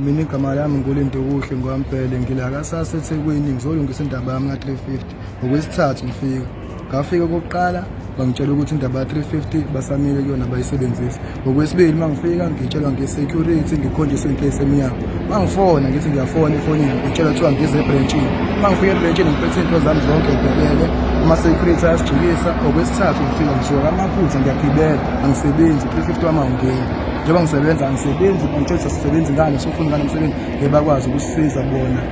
Mina igama lami nguLindokuhle ngwaMbhele, ngila kaSASSA eThekwini, ngizolungisa indaba yami ka-350. Ngokwesithathu ngifika. Ngafika okokuqala bangitshela ukuthi indaba ka-350 basamile kuyona bayisebenzisi. Ngokwesibili uma ngifika ngitshelwa nge-security, ngikhonjiswe into esemnyango. Uma ngifona ngithi ngiyafona efonini, ngitshelwa kuthiwa ngize ebrentshini. Uma ngifika ebrentshini ngiphethe iy'nto zami zonke y'phelele, ama-security ayasijikisa. Okwesithathu ngifika ngisuka KaMakhutha ngiyagibela, angisebenzi, 350 wami awungeni. Njengoba ngisebenza angisebenzi, bangitshela ukuthi asisebenzi ngani, sofuna ngani umsebenzi, ngeke bakwazi ukusisiza bona.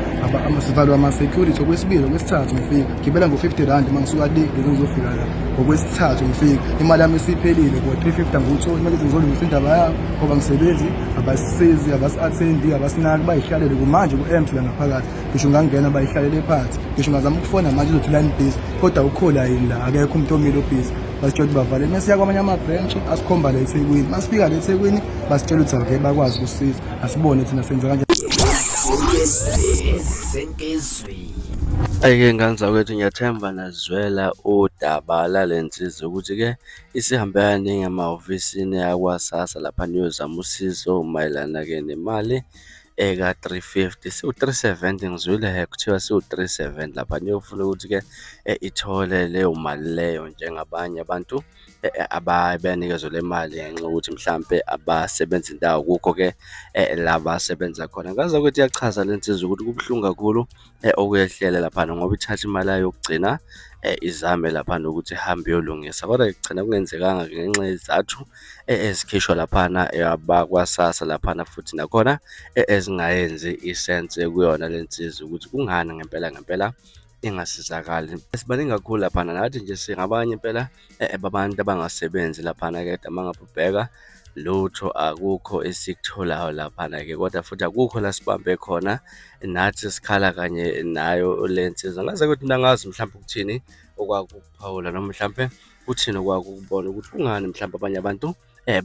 Sivalwa ama-security. Okwesibili, okwesithathu ngifika gibela ngo-R50 uma ngisuka le ngize ngizofika la. Ngokwesithathu ngifika imali yami isiphelile, ngo-350 angiwutholi. Uma ngithi ngizolungisa indaba yabo ngoba ngisebenzi, abasisizi, abasi-attendi, abasinaki, bayihlalele kumanje ku-empty la ngaphakathi. Ngisho ngangena bayihlalele phansi, ngisho ngazama ukufona manje izothi line busy, kodwa ukho layini la, akekho umuntu omile obhizi. Basitshela ukuthi bavale. Mesiya kwamanye ama-branch asikhomba la eThekwini. Masifika la eThekwini basitshela ukuthi angeke bakwazi ukusiza. Asibone thina senza kanjani. Hhayi-ke ngane zakwethu, ngiyathemba nazwela udaba lale nsizwa ukuthi-ke isihambe kaningi emahhovisini akwa-SASSA laphana iyozama usizo mayelana-ke nemali eka-three fifty. Siwu-three seventy ngizwile kuthiwa siwu-three seventy laphana iyofuna ukuthi-ke ithole leyo mali leyo njengabanye abantu abanikezwe le mali ngenxa yokuthi mhlampe abasebenzi ndawo kukho-ke la basebenza khona. Ngazi ukuthi iyachaza le nsizwa ukuthi kubuhlungu kakhulu okuyehlele laphana ngoba ithatha imali yayo yokugcina izame laphana ukuthi ihambe iyolungisa, kodwa kugcina kungenzekanga-ke ngenxa yezizathu ezikhishwa laphana abakwa-SASSA laphana futhi nakhona ezingayenzi isense kuyona le nsizwa ukuthi kungani ngempela ngempela ingasizakali. Sibaningi kakhulu laphana nathi nje singabanye impela babantu abangasebenzi laphana kade uma ngabe ubheka lutho akukho esikutholayo laphana-ke kodwa futhi akukho la sibambe khona nathi sikhala kanye nayo le nsizwa. Ngaze ukuthi mina angazi mhlawumbe ukuthini okwakho ukuphawula noma mhlampe kuthini okwakho ukubona ukuthi kungani mhlawumbe abanye abantu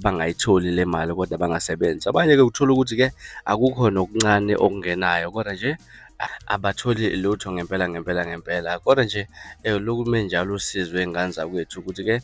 bangayitholi le mali kodwa bangasebenzi. Abanye-ke uthola ukuthi-ke akukho nokuncane okungenayo kodwa nje abatholi lutho ngempela ngempela ngempela. Kodwa nje lokhu kume njalo usizo wey'ngane zakwethu ukuthi-ke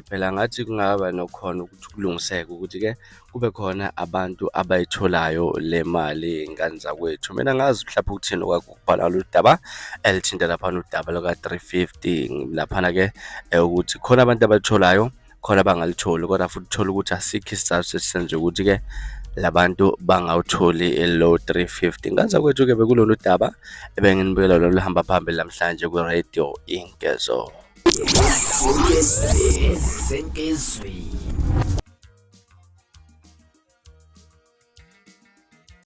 phela ngathi kungaba nokhona ukuthi kulungiseke ukuthi-ke kube khona abantu abayitholayo le mali ngane zakwethu. Mina angazi mhlawumbe ukuthini okwakho ukubhala lolu daba elithinta laphana udaba luka-three fifty laphana-ke ukuthi khona abantu abalitholayo khona abangalitholi kodwa futhi uthole ukuthi asikho isizathu esisenza ukuthi-ke labantu bangawutholi lo 350. Ngane zakwethu-ke bekulolu daba ebenginibukela lolu luhamba phambili namhlanje kwi-Radio Inkezo.